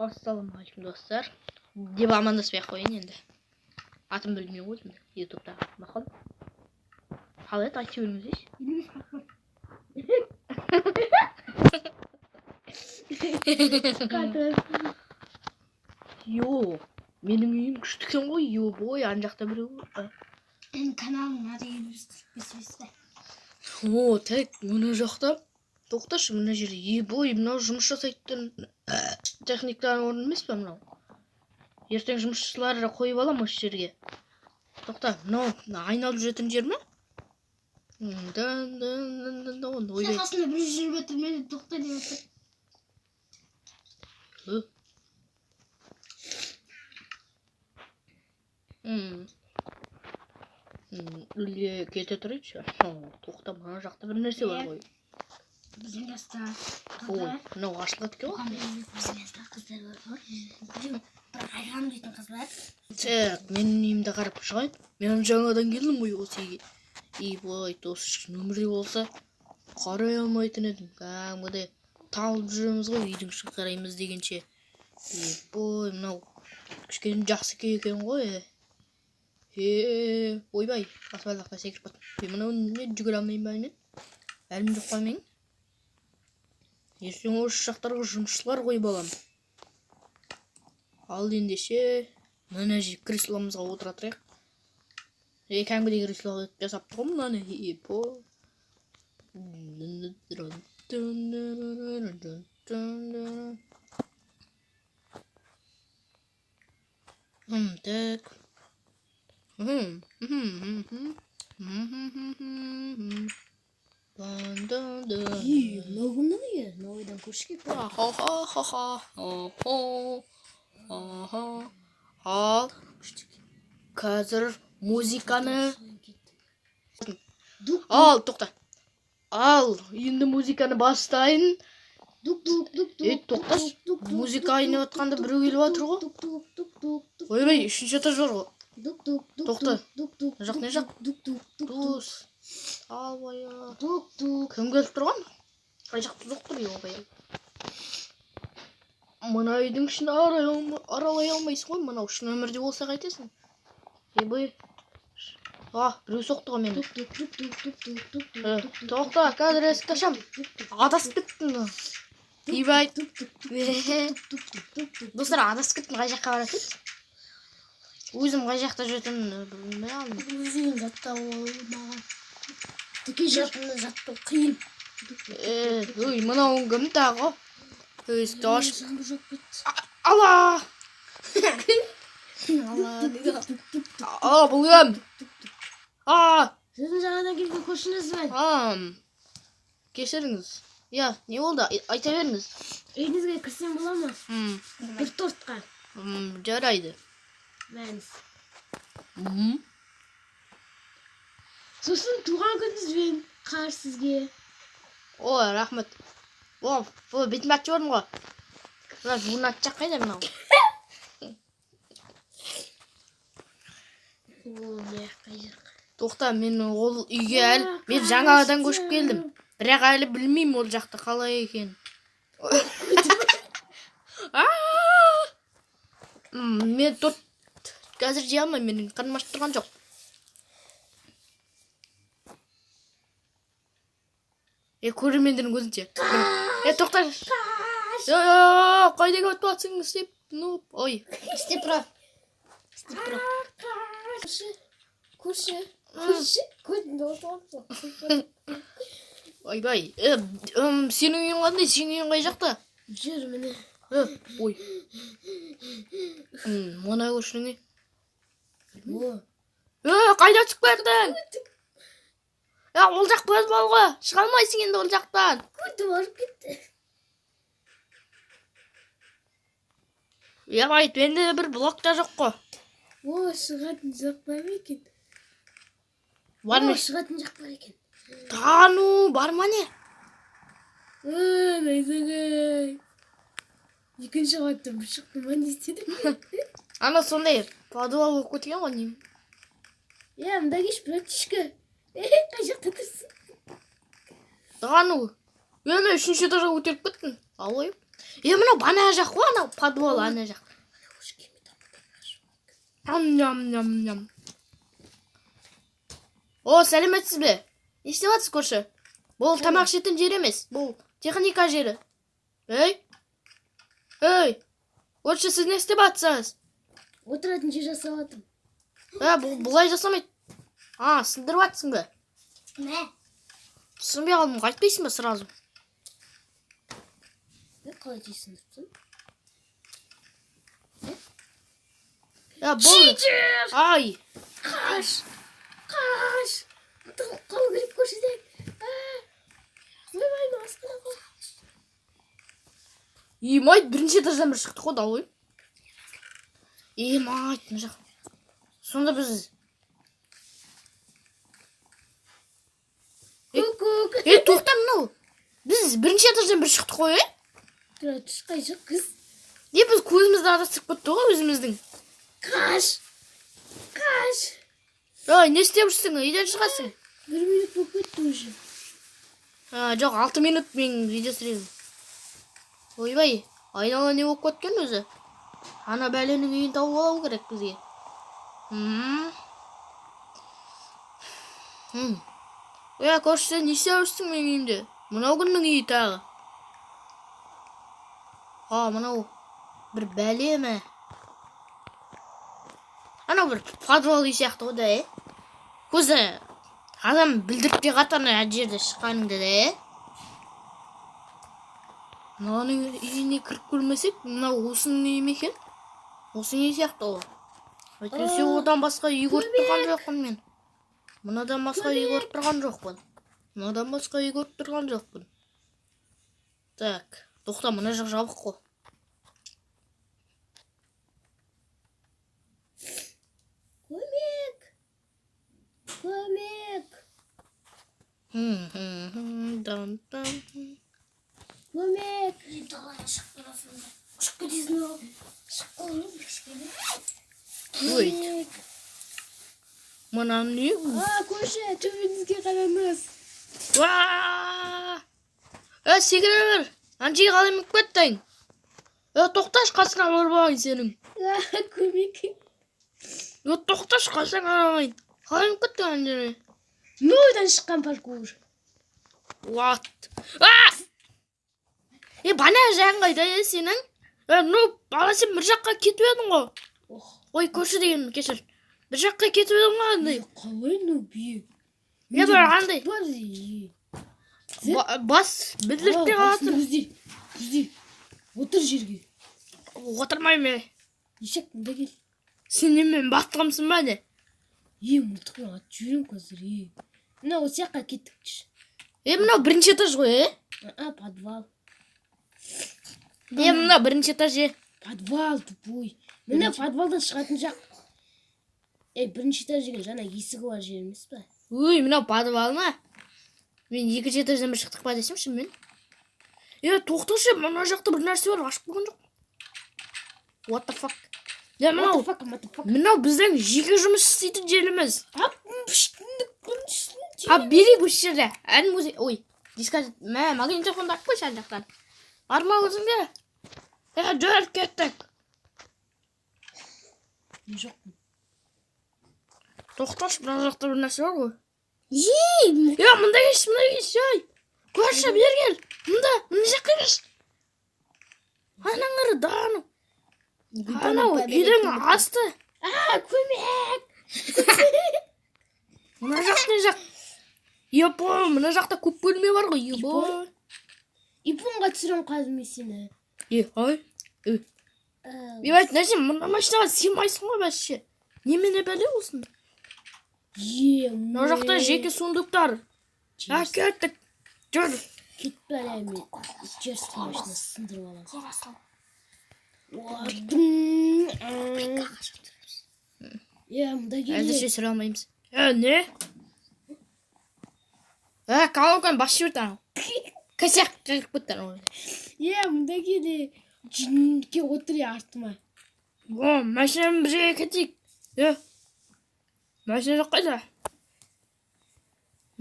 Ассалаумағалейкум, достар, деп амандаспай ақ қояйын енді. Атын білмей қойдым ютубта. Мақұл. Қалай еді, айтып жіберіңіздерші. Йо, менің үйім күшті екен ғой, ё-бой, ана жақта біреу бар. Менің каналымның аты 55 бес. О, так, мына жақта. Тоқташы, мына жерде, ебой, мынау жұмыс жасайтын техникалардың орны емес па мынау? Ертең жұмысшылар қойып аламын осы жерге. Тоқта, мынау айналып жүретін жер ме? Дын, дын, дын, дын, дын, ойбай. Қасында біреу жүріп жатыр, мені тоқта деп жатыр. Үйге кете тұрайыншы. Тоқта, мына жақта бір нәрсе бар ғой. Біздің жаста Ой, мынау ашылады екен ғой. Біздің жаста қыздар бар ғой. Біреу бір Айған дейтін қыз бар. Так, менің үйімді қарап шығайын. Мен жаңадан келдім ғой осы үйге. Ой, осы өмірде болса қарай алмайтын едім. Кәдімгідей талып жүреміз ғой үйдің ішін қараймыз дегенше. Ой, мынау кішкене жақсы екен ғой. Ойбай, баспалдақта секіріп кеттім. Мынау не, жүгіре алмаймын ба мен? Әлім жоқ қой менің. Ертең осы жақтарға жұмысшылар қойып аламын. Ал ендеше мына жер кресломызға отыра тұрайық. Кәдімгідей кресло жасапты ғой мынаны. Епо. Так. Мынау кімнің үйі? Мынау үйден көрші келіп тұр. Ал қазір музыканы ал, тоқта, ал енді музыканы бастайын. Дук дук дук дук. Ей, тоқташы, музыка ойнап жатқанда біреу келіп жатыр ғой. Дук дук дук дук дук. Ойбай, үшінші этаж бар ғой. Дук дук дук. Тоқта. Дук дук. Мына жақ, не жақ? Дук дук дук. Дос. Албай. Дук дук. Кім келіп тұрған? Қай жақта жоқ тұр, ойбай. Мына үйдің ішін аралай алмайсың ғой, мынау шын өмірде болса қайтесің? Ебай. А, біреу соқты ғой мені. Дук дук дук дук дук дук дук дук. Тоқта, қазір есікті ашамын. Адасып кеттім. Ебай. Достар, адасып кеттім, қай жаққа барады? Өзім қай жақта жүретінімді білмей алдым. Өзің жаттау маған. Тіке жартыны жаттау қиын. Ой, мынауың кім тағы? Есікті ашып. Жаңбыр жауып кетті. Ала! Алла дейді. А, бұл кім? А, Сіздің жаңадан келген көршіңіз бе? Кешіріңіз. Иә, не болды? Айта беріңіз. Үйіңізге кірсем бола ма? Бір тортқа. Жарайды. Мәніз. Сосын туған күніңізбен қар сізге. О, рахмет. О, бетіме атып жібердім ғой. Мына жуынатын жақ қайда мынау? О, мына қай жақ? Тоқта, мен ол үйге әлі, мен жаңадан көшіп келдім. Бірақ әлі білмеймін ол жақта қалай екенін. Мен торт қазір жей алмаймын, менің қарным ашып тұрған жоқ. Көрермендердің көзінше. Тоқта. Қайда кетіп жатсың, істеп, ну, ой. Істеп тұра. Істеп тұра. Көрші, көрші, көрші. Ойбай, сенің үйің қандай, сенің үйің қай жақта? Жүр міне. Ой. Мына көршінің үй. Қайда түсіп кеттің? Ол жақ подвал ғой. Шыға алмайсың енді ол жақтан. Көтім ауырып кетті. Ебай, менде бір блок та жоқ қой. О, шығатын жақ бар ма екен? Бар ма? Шығатын жақ бар екен. Тану, бар ма не? Найзағай. Екінші қабаттан бір шықтым ба, не істедім? Ана сондай подвал болып кеткен ғой не? Иә, мында келші, братишка. Қай жақта тұрсың? Тану. Мен үшінші этажға көтеріп кеттім. Алай. Е, мынау ана жақ қой, анау подвал ана жақ. Ням ням ням ням. О, сәлеметсіз бе? Не істеп жатсыз, көрші? Бұл тамақ ішетін жер емес, бұл техника жері. Ей! Ей! Көрші, сіз не істеп жатсыз? Отыратын жер жасап жатырмын. Ә, бұл бұлай жасамайды. А, сындырып жатсың ба? Мә. Түсінбей қалдым, айтпайсың ба сразу? Е, қалай тез сындырыпсың? Ә, бұл... Ай! Қаш! Қаш! Тығылып қалу керек көршіден. Ойбай, масқара ғой. Емайт, бірінші этаждан бір шықтық қой, долбоеб. Емайт, мына жақ. Сонда біз... Көк-көк. Е, тоқта, мынау. Біз бірінші этаждан бір шықтық қой, е? Тұра түш, қай жақ қыз? Не, біз көзімізді адастырып кетті ғой өзіміздің. Қаш! Қаш! Ой, не істеп жүрсің? Үйден шығасың. 1 минут болып кетті уже. А, жоқ, 6 минут мен видео түсіремін. Ойбай, айнала не болып кеткен өзі? Ана бәленің үйін тауып алу керек бізге. Е, көрші, сен не істеп жүрсің менің үйімде? Мынау кімнің үйі тағы? А, мынау бір бәле ме? Анау бір подвал үй сияқты ғой да, е? Көзі адам білдіріп те қалады ана жерде шыққаныңды да, е? Мынаның үйіне кіріп көрмесек, мынау осының үйі ме екен? Осының үйі сияқты ғой. Әйтпесе одан басқа үй көріп тұрған жоқпын мен. Мынадан басқа үй көріп тұрған жоқпын. Мынадан басқа үй көріп тұрған жоқпын. Так, тоқта, мына жақ жабық қой. Көмек! Көмек! Дан, дан. Көмек! Далаға шығып барасың да. Ұшып кетесің ғой. Шығып қалдым кішкене. Ой. Мынаның не? А, көрші, төбеңізге қараңыз. Уа! Е, секіре бер. Ана жерге қалай мініп кеттің? Е, тоқташы, қасыңа барып алайын сенің. А, көмек. Е, тоқташы, қасыңа барайын. Қалай мініп кеттің ана жерге? Нойдан шыққан паркур. What? А! Е, бана жағың қайда е сенің? Е, ну, бала, сен бір жаққа кетіп едің ғой. Ох. Ой, көрші деген, кешір. Бір жаққа кетіп едің ғой андай. Қалай нуб? Не бір андай. Бар, е. Бас білдіріп те қаласың. Көзде, көзде. Отыр жерге. Отырмаймын е. Ешек, мында кел. Сен немен бастығымсың ба не? Е, мылтықпен атып жіберемін қазір, е. Мына осы жаққа кеттікші. Е, мынау бірінші этаж ғой, е? А, подвал. Е, мынау бірінші этаж, е. Подвал, тупой. Мына подвалдан шығатын жақ. Е, бірінші этаж деген жаңа есігі бар жер емес па? Өй, мынау подвал ма? Мен екінші этаждан бір шықтық па десем шынымен. Е, тоқташы, мына жақта бір нәрсе бар, ашып қойған жоқ. What the fuck? Е, мынау, What the fuck, what the fuck? мынау біздің жеке жұмыс істейтін жеріміз. Ап, А, берейік осы жерде. Ән музей, ой, диско, мә, магнитофонды алып қойшы ана жақтан. Барма өзіңде. Е, жүр, кеттік. Мен жоқпын. Тоқташы, мына жақта бір нәрсе бар ғой. Е, Е, мында келші, мында келші, ай. Көрші, бері кел. Мында, мына жаққа келші. Анаң қара, да, анау. Анау үйдің асты. А, көмек! Мына жақ, мына жақ. Япон, мына жақта көп бөлме бар ғой, ебой. Японға түсіремін қазір мен сені. Е, ай. Ебать, мына сен мына машинаға сыймайсың ғой вообще. Немене бәле осында? Е, Мына жақта жеке сундуктар. А, кеттік. Жүр. Кет бәле, мен жерский машина сындырып аламын. Дың. Е, мында кел. Әзірше сүре алмаймыз. Е, не? Е, колонканы басып жіберді анау. Косяк кіріп кетті анау. Е, мында кел. Жинке отыр е артыма. О, машинамен бір жерге кетейік. Е, машина жоқ қайда?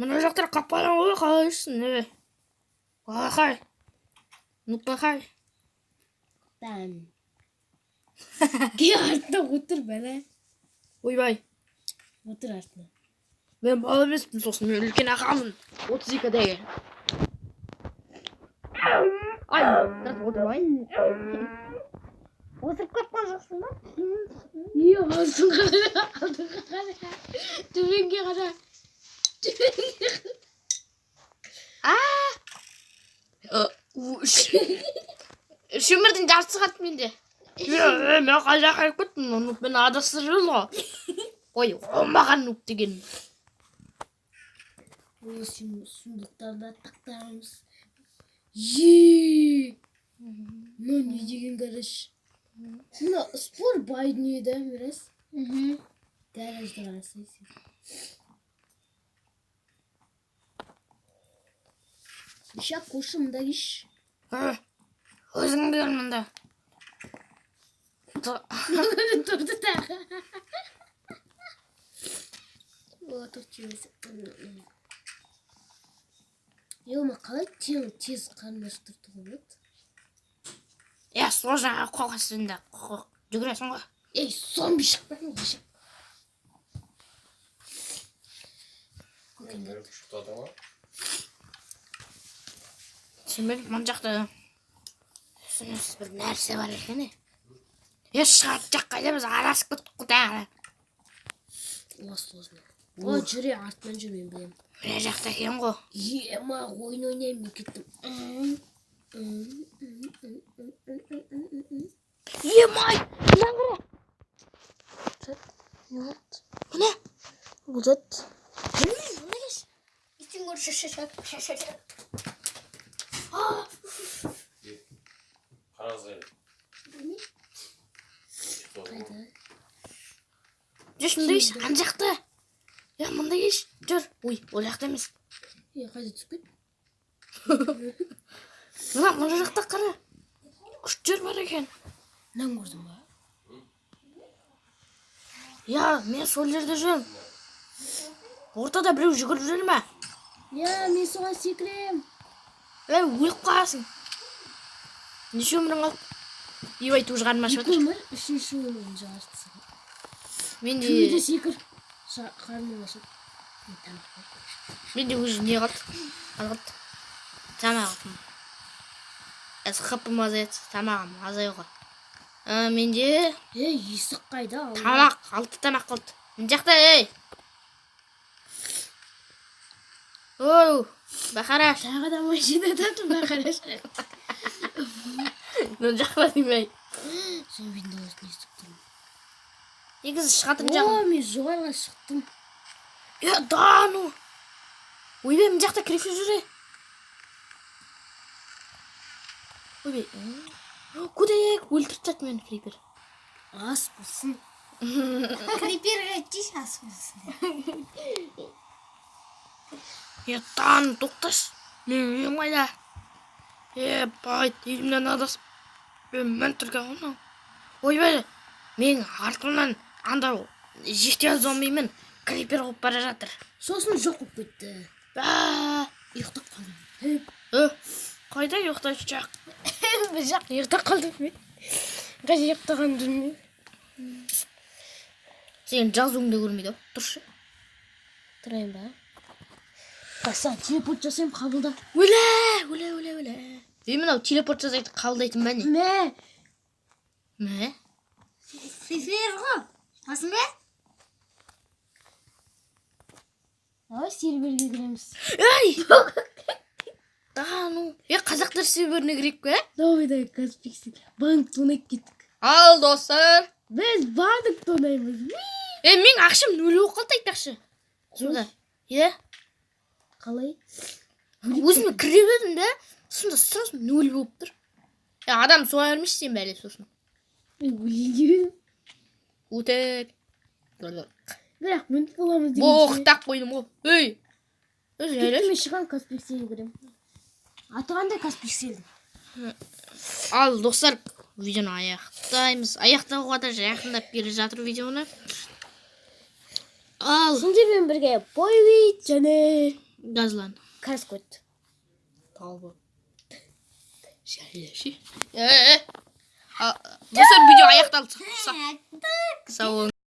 Мына жақтар қап-қараңғы ғой, қалай жүрсің, е? Қалай? Ну, қалай? Бәм. Кел артына отыр, бәле. Ойбай. Отыр артына. Мен бала емеспін, сосын мен үлкен ағамын. 32-дегі. Ай, дұрыс отырмайын. Отырып кеткен жоқсың ба? Е, алдыңға қара, алдыңға қара. Төменге қара. Төменге қара. Үш. Үш өмірдің жартысы қалды менде. Мен қай жаққа кіріп кеттім? Нуб мені адастырып жүр ғой. Ой, оңбаған нуб деген. Бұл сұмдықтарды тақтаймыз. Е! Мынау не деген гараж? Мына спор бай дүние да, Мирас? Гаражды қарасай сен. Ишак, қойшы, мында кеш. Өзің бер мында. Тұрды тағы. О, торт жемес. Ема, қалай тең тез қарны аштыртуға болады? Е, сол жаққа қоқасың да жүгіресің ғой. Ей, зомби шықпай ма? Бәрі ұйықтадың ғой. Сен біліп, мына жақта түсініксіз бір нәрсе бар екен, е. Е, шығатын жақ қайда, біз адасып кеттік қой тағы. О, сложно. О, жүре, артынан жүр, мен білемін. Мына жақта екен ғой. Ема, ойын ойнаймын, мен кеттім. Емай, мынаны қара. Не болды? Міне. Бұл зат. Білмеймін, мына кеш. Итің көрші шашак. Қара қайда? Ұйықтадың ғой. Қайда? Жүрші, мында кеш, ана жақта. Е, мында кеш, жүр. Ой, ол жақта емес. Е, қайда түсіп кетті? Мына жақта қара. Күштер бар екен. Мынаны көрдің ба? Я, мен сол жерде жүрмін. Ортада біреу жүгіріп жүр ме? Я, мен соған секірем. Ей, өліп қаласың. Неше өмірің қалды? Ебай, тоже қарным ашып Екі жатыр. өмір, үшінші өмірдің жартысы. Менде Төбеде секір. Қарның ашып. Мен тамақ бар. Менде уже не қалды? Аз қалды. Тамағым. Аз хпым азаяды, тамағым азаюға. Менде Ей, есік қайда? Алла? тамақ, алты тамақ қалды. Мына жақта, ей. Оу, Бақараш. Тағы да машина таптым, бақараш. Мына жақта демей. Зомбидің дауысын естіп тұрмын. Негізі шығатын жағым. О, мен жоғарыға шықтым. Е, да, ну. Ойбай, мына жақта крипер жүр, е. Ойбай. Көдек, өлтіріп тастады мені крипер. Ас болсын. Криперге тиіс ас болсын. Е, да, ну, тоқташы. Менің үйім қайда? Е, байт, үйімнен адасып. Мен мін түрген ғой мынау. Ойбай, менің артымнан анда жеке зомбимен крипер қуып бара жатыр. Сосын жоқ болып кетті. Ба, Ұйықтап қалдым. Э, қайда ұйықтайтын жақ? Бір жақ ұйықтап қалдым мен. Қайда ұйықтағанымды білмеймін. Сен жазуыңды көрмейді ау. Тұршы. Тұрайын ба? Қасан, телепорт жасаймын, қабылда. Өлә, өлә, өлә, өлә. Ей, мынау телепорт жасайды, қабылдайтын ба не? Мә. Мә? Крипер ғой. Басың ба? Давай серверге кіреміз. Ей! Да, ну. Е, қазақтар серверіне кірейік пе? Давай, давай, Казпиксель. Банк тонайып кеттік. Ал, достар. Біз банк тонаймыз. Е, менің ақшам нөл болып қалды айтпақшы. Сонда. Е, Қалай? Өзіме кіре бердім да, сонда сразу нөл болып тұр. Е, адам соя бермейші сен бәле сосын. Мен өлейін деп едім. Өтек. Бірақ мініп боламыз дегенше. Боқтап қойдым ғой. Ей. Өзі Кеттім, жайлашы. мен шығамын, Казпиксельге кіремін. Аты қандай Казпиксельдің? Ал, достар, видеоны аяқтаймыз. Аяқтауға да жақындап келе жатыр видеоны. Ал, Сендермен бірге Бойвит және Газлан. Казкот. Талбы. Жайлашы. Е, е. Аяқталды. Сау болыңыз.